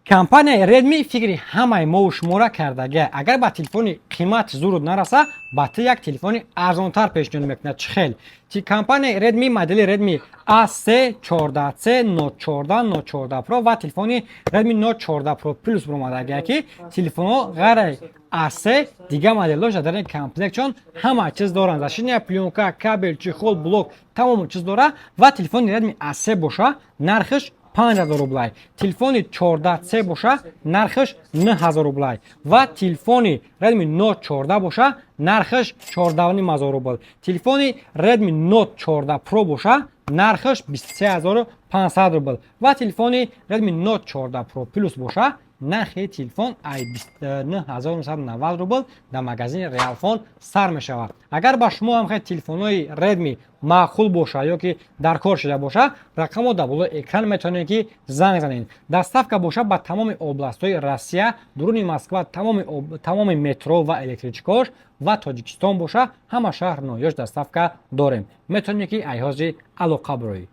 Компанияи Redmi фикри ҳамаи мову шуморо кардага. Агар ба телефони қимат зурут нараса, ба ту як телефони арзонтар пешниҳод мекунад. Чӣ хел? Компанияи Redmi модели Redmi A3, 14C, Note 14, Note 14 Pro ва телефони Redmi Note 14 Pro Plus баромадага, ки телефонҳо ғайри A3 дигар моделҳош дар ин комплектшон ҳама чиз доранд: защитная плёнка, кабель, чехол, блок, тамоми чиз дора. Ва телефони Redmi A3 боша, нархиш 5000 рублай, телефони 14C боша, нархиш 9000 рублай ва телефони Redmi Note 14 боша, нархиш 14 500 рубл, телефони Redmi Note 14 Pro боша, нархиш 23 500 рубл ва телефони Redmi Note 14 Pro Plus боша, нархи телефон ай 2990 рубл дар магазини Реалфон сар мешавад. Агар ба шумо ҳам хел телефонҳои Redmi маъқул боша ё ки дар кор шуда боша, рақамҳо дар болои экран, метавонед, ки занг занед. Доставка боша ба тамоми областҳои Россия, дуруни Москва, тамоми метро ва электричкаош ва Тоҷикистон боша, ҳама шаҳр ноҳияш доставка дорем. Метавонед, ки айҳози алоқа бироед.